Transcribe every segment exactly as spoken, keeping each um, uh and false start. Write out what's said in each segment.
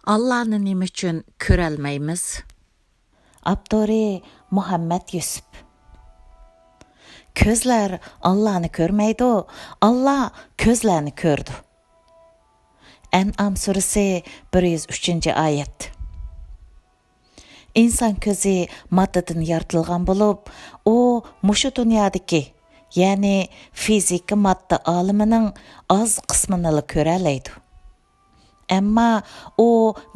ئاللانى نېمە ئۈچۈن كۆرەلمەيمىز؟ ئاپتورى: مۇھەممەد يۈسۈپ. كۆزلەر ئاللانى كۆرمەيدۇ، ئاللا كۆزلەرنى كۆرىدۇ. ئەنئام سۈرىسى، بىر يۈز ئۈچىنچى ئايەت. ئىنسان كۆزى ماددىدىن يارىتىلغان بولۇپ، ئۇ مۇشۇ دۇنيادىكى، يەنى فىزىكا ماددا ئالىمىنىڭ ئاز قىسمىنىلا كۆرەلەيدۇ. ئەمما ئۇ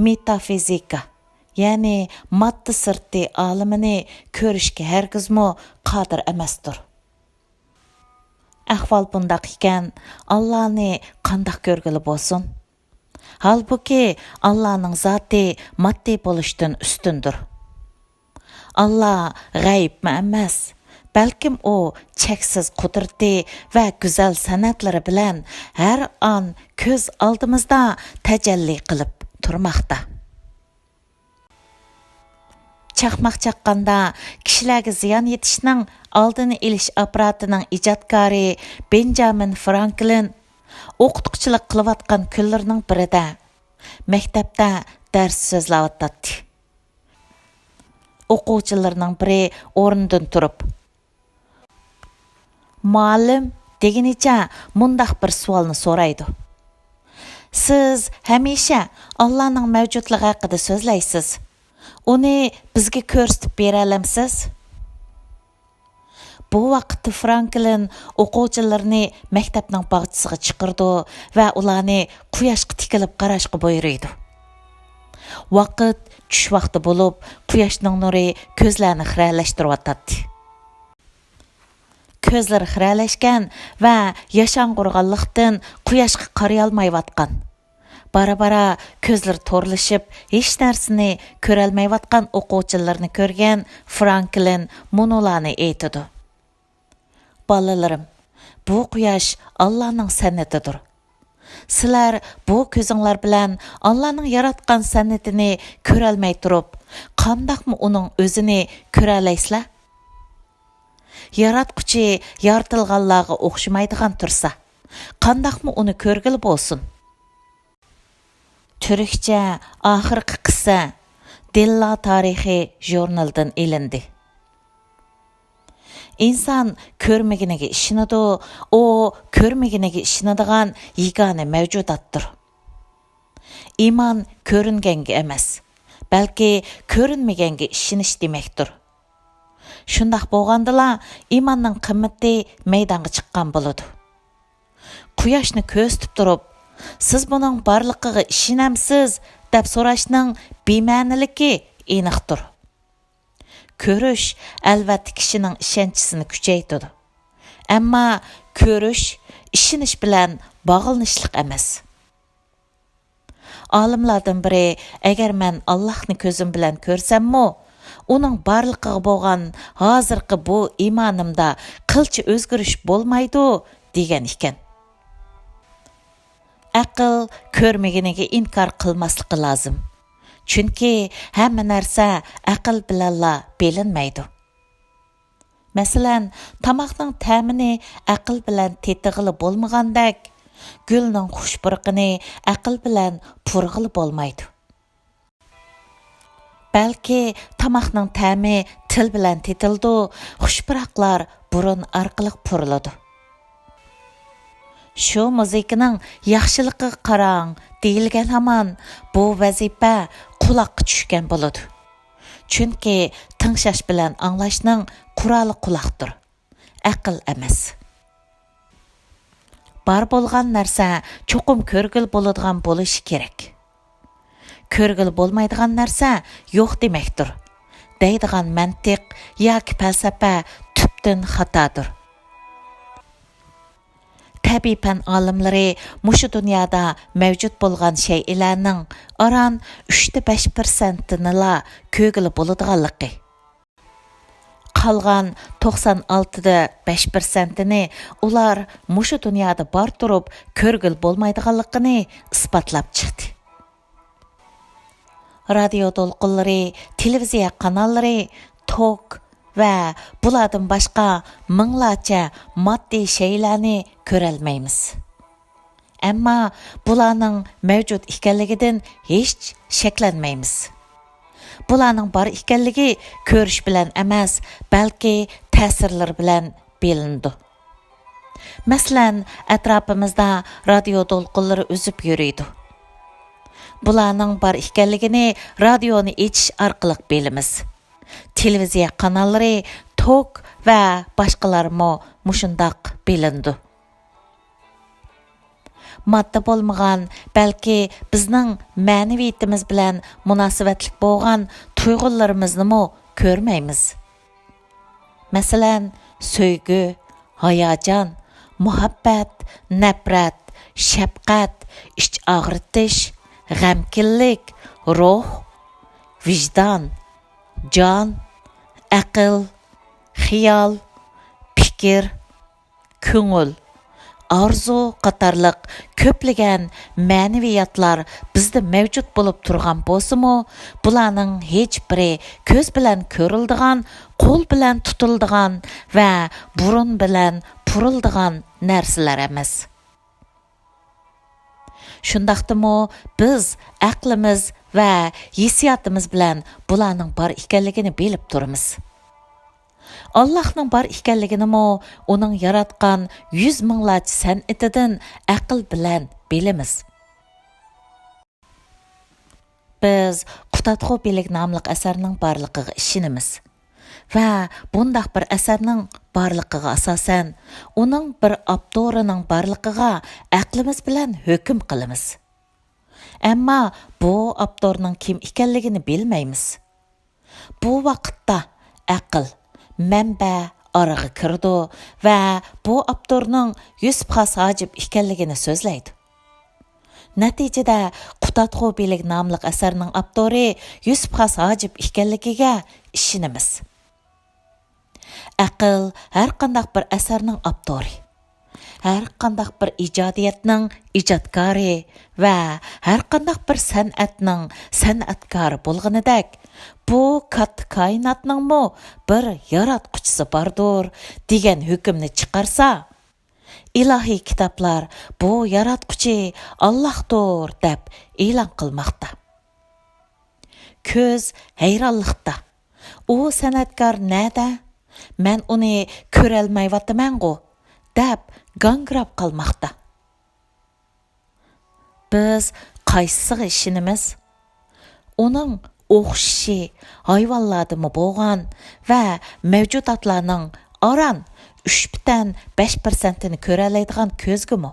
مېتافىزىكا، يەنى ماددا سىرتى ئالىمىنى كۆرۈشكە ھەرگىزمۇ قادىر ئەمەستۇر. ئەھۋال بۇنداق ئىكەن، ئاللانى قانداق كۆرگىلى بولسۇن؟ ھالبۇكى، ئاللانىڭ زاتى ماددىي بولۇشتىن ئۈستۈندۇر. ئاللا غەيىبمۇ ئەمەس، بەلكىم ئۇ چەكسىز قۇدرىتى ۋە گۈزەل سەنئەتلىرى بىلەن ھەر ئان كۆز ئالدىمىزدا تەجەللى قىلىپ تۇرماقتا. چاقماق چاققاندا كىشىلەرگە زىيان يېتىشنىڭ ئالدىنى ئېلىش ئاپپاراتىنىڭ ئىجادكارى بېنجامىن فرانكلىن ئوقۇتقۇچىلىق قىلىۋاتقان كۈنلىرىنىڭ بىرىدە مەكتەپتە دەرس سۆزلەۋاتاتتى. ئوقۇغۇچىلىرىنىڭ بىرى ئورنىدىن تۇرۇپ، مۇئەللىم دېگىنىچە مۇنداق بىر سوئالنى سورايدۇ: «سىز ھەمىشە ئاللانىڭ مەۋجۇتلۇقى ھەققىدە سۆزلەيسىز. ئۇنى بىزگە كۆرسىتىپ بېرەلەمسىز؟» بۇ ۋاقىتتا فرانكلىن ئوقۇغۇچىلىرىنى مەكتەپنىڭ باغچىسىغا چىقىرىدۇ ۋە ئۇلارنى قۇياشقا تىكىلىپ قاراشقا بۇيرۇيدۇ. ۋاقىت چۈش ۋاقتى بولۇپ، قۇياشنىڭ نۇرى كۆزلەرنى خىرەلەشتۈرۈۋاتاتتى. كۆزلىرى خىرەلەشكەن ۋە ياشاڭغۇرغانلىقتىن قۇياشقا قارىيالمايۋاتقان، بارا-بارا كۆزلىرى تورلىشىپ، ھېچ نەرسىنى كۆرەلمەيۋاتقان ئوقۇغۇچىلىرىنى كۆرگەن فرانكلىن مۇنۇلارنى ئېيتىدۇ: «بالىلىرىم، بۇ قۇياش ئاللانىڭ سەنئىتىدۇر. سىلەر بۇ كۆزۈڭلار بىلەن ئاللانىڭ ياراتقان سەنئىتىنى كۆرەلمەي تۇرۇپ، قانداقمۇ ئۇنىڭ ئۆزىنى كۆرەلەيسىلەر؟ ياراتقۇچى يارىتىلغانلارغا ئوخشىمايدىغان تۇرسا، قانداقمۇ ئۇنى كۆرگىلى بولسۇن؟» تۈركچە ئاخىرقى قىسسە دىللا تارىخى ژۇرنىلىدىن ئېلىندى. ئىنسان كۆرمىگىنىگە ئىشىنىدۇ، ئۇ كۆرمىگىنىگە ئىشىنىدىغان يېگانە مەۋجۇداتتۇر. ئىمان كۆرۈنگەنگە ئەمەس، بەلكى كۆرۈنمىگەنگە ئىشىنىش دېمەكتۇر. شۇنداق بولغاندىلا، ئىماننىڭ قىممىتى مەيدانغا چىققان بولىدۇ. قۇياشنى كۆرسىتىپ تۇرۇپ، «سىز بۇنىڭ بارلىقىغا ئىشىنەمسىز؟» دەپ سوراشنىڭ بىمەنىلىكى ئېنىقتۇر. كۆرۈش، ئەلۋەتتە، كىشىنىڭ ئىشەنچىسىنى كۈچەيتىدۇ. ئەمما كۆرۈش ئىشىنىش بىلەن باغلىنىشلىق ئەمەس. ئالىملاردىن بىرى، «ئەگەر مەن ئاللاھنى كۆزۈم بىلەن كۆرسەممۇ، ئۇنىڭ بارلىقىغا بولغان ھازىرقى بۇ ئىمانىمدا قىلچە ئۆزگىرىش بولمايدۇ» دېگەن ئىكەن. ئەقىل كۆرمىگىنىگە ئىنكار قىلماسلىقى لازىم. چۈنكى ھەممە نەرسە ئەقىل بىلەنلا بىلىنمەيدۇ. مەسىلەن، تاماقنىڭ تەمىنى ئەقىل بىلەن تېتىغىلى بولمىغاندەك، گۈلنىڭ خۇش پۇرىقىنى ئەقىل بىلەن پۇرىغىلى بولمايدۇ. بەلكى تاماقنىڭ تەمى تىل بىلەن تېتىلىدۇ، خۇش پۇراقلار بۇرۇن ئارقىلىق پۇرىلىدۇ. «شۇ مۇزىكىنىڭ ياخشىلىقىغا قاراڭ» دېيىلگەن ھامان، بۇ ۋەزىپە قۇلاققا چۈشكەن بولىدۇ. چۈنكى تىڭشاش بىلەن ئاڭلاشنىڭ قورالى قۇلاقتۇر، ئەقىل ئەمەس. بار بولغان نەرسە چوقۇم كۆرگىلى بولىدىغان بولۇشى كېرەك. «كۆرگىلى بولمايدىغان نەرسە يوق دېمەكتۇر» دەيدىغان مەنتىق ياكى پەلسەپە تۈپتىن خاتادۇر. تەبىئىي پەن ئالىملىرى مۇشۇ دۇنيادا مەۋجۇت بولغان شەيئىلەرنىڭ ئاران ئۈچتە بەش پىرسەنتىنىلا كۆرگىلى بولىدىغانلىقى، قالغان توقسان ئالتىدە بەش پىرسەنتىنى ئۇلار مۇشۇ دۇنيادا بار تۇرۇپ كۆرگىلى بولمايدىغانلىقىنى ئىسپاتلاپ چىقتى. رادىيو دولقۇنلىرى، تېلېۋىزىيە قاناللىرى، توك ۋە بۇلاردىن باشقا مىڭلارچە ماددىي شەيئىلەرنى كۆرەلمەيمىز. ئەمما بۇلارنىڭ مەۋجۇت ئىكەنلىكىدىن ھېچ شەكلەنمەيمىز. بۇلارنىڭ بار ئىكەنلىكى كۆرۈش بىلەن ئەمەس، بەلكى تەسىرلىرى بىلەن بىلىنىدۇ. مەسىلەن، ئەتراپىمىزدا رادىيو دولقۇنلىرى ئۈزۈپ يۈرىدۇ. بۇلارنىڭ بار ئىكەنلىكىنى رادىيونى ئېچىش ئارقىلىق بىلىمىز. تېلېۋىزىيە قاناللىرى، توك ۋە باشقىلارمۇ مۇشۇنداق بىلىنىدۇ. ماددا بولمىغان، بەلكى بىزنىڭ مەنىۋىيىتىمىز بىلەن مۇناسىۋەتلىك بولغان تۇيغۇلىرىمىزنىمۇ كۆرمەيمىز. مەسىلەن، سۆيگۈ، ھاياجان، مۇھەببەت، نەپرەت، شەپقەت، ئىچ ئاغرىتىش، غەمكىنلىك، روھ، ۋىجدان، جان، ئەقىل، خىيال، پىكىر، كۆڭۈل، ئارزۇ قاتارلىق كۆپلىگەن مەنىۋىياتلار بىزدە مەۋجۇت بولۇپ تۇرغان بولسىمۇ، بۇلارنىڭ ھېچبىرى كۆز بىلەن كۆرۈلىدىغان، قول بىلەن تۇتۇلىدىغان ۋە بۇرۇن بىلەن پۇرىلىدىغان نەرسىلەر ئەمەس. شۇنداقتىمۇ بىز ئەقلىمىز ۋە ھېسسىياتىمىز بىلەن بۇلارنىڭ بار ئىكەنلىكىنى بىلىپ تۇرىمىز. ئاللاھنىڭ بار ئىكەنلىكىنىمۇ ئۇنىڭ ياراتقان يۈز مىڭلارچە سەنئىتىدىن ئەقىل بىلەن بىلىمىز. بىز قۇتادغۇ بىلىك ناملىق ئەسەرنىڭ بارلىقىغا ئىشىنىمىز ۋە بۇنداق بىر ئەسەرنىڭ بارلىقىغا ئاساسەن، ئۇنىڭ بىر ئاپتورىنىڭ بارلىقىغا ئەقلىمىز بىلەن ھۆكۈم قىلىمىز. ئەمما بۇ ئاپتورنىڭ كىم ئىكەنلىكىنى بىلمەيمىز. بۇ ۋاقىتتا ئەقىل، مەنبە ئارىغا كىرىدۇ ۋە بۇ ئاپتورنىڭ يۈسۈپ خاس ھاجىپ ئىكەنلىكىنى سۆزلەيدۇ. نەتىجىدە، قۇتادغۇ بىلىك ناملىق ئەسەرنىڭ ئاپتورى يۈسۈپ خاس ھاجىپ ئىكەنلىكىگە ئىشىنىمىز. ئەقىل ھەرقانداق بىر ئەسەرنىڭ ئاپتورى، ھەرقانداق بىر ئىجادىيەتنىڭ ئىجادكارى ۋە ھەرقانداق بىر سەنئەتنىڭ سەنئەتكارى بولغىنىدەك، بۇ كاتتا كائىناتنىڭمۇ بىر ياراتقۇچىسى باردۇر، دېگەن ھۆكۈمنى چىقارسا، ئىلاھىي كىتابلار بۇ ياراتقۇچى ئاللاھتۇر دەپ ئېلان قىلماقتا. كۆز ھەيرانلىقتا. ئۇ سەنئەتكار نەدە؟ مەن ئۇنى كۆرەلمەيۋاتىمەنغۇ، دەپ گاڭگىراپ قالماقتا. بىز قايسىسىغا ئىشىنىمىز؟ ئۇنىڭ ئوخشىشى ھايۋانلاردىمۇ بولغان ۋە مەۋجۇداتلارنىڭ ئاران ئۈچ پۈتۈن بەش پىرسەنتىنى كۆرەلەيدىغان كۆزگىمۇ؟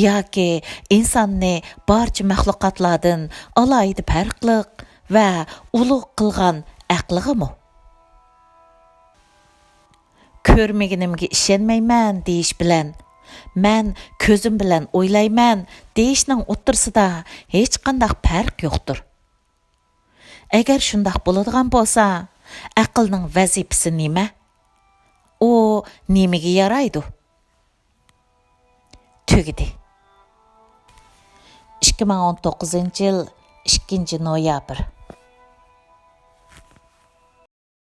ياكى ئىنساننى بارچە مەخلۇقاتلاردىن ئالاھىدە پەرقلىق ۋە ئۇلۇغ قىلغان ئەقلىغىمۇ؟ «كۆرمىگىنىمگە ئىشەنمەيمەن» دېيىش بىلەن «مەن كۆزۈم بىلەن ئويلايمەن» دېيىشنىڭ ئوتتۇرىسىدا ھېچقانداق پەرق يوقتۇر. ئەگەر شۇنداق بولىدىغان بولسا، ئەقىلنىڭ ۋەزىپىسى نېمە؟ ئۇ نېمىگە يارايدۇ؟ تۈگىدى. ئىككى مىڭ ئون توققۇزىنچى يىل ئىككىنچى نويابىر.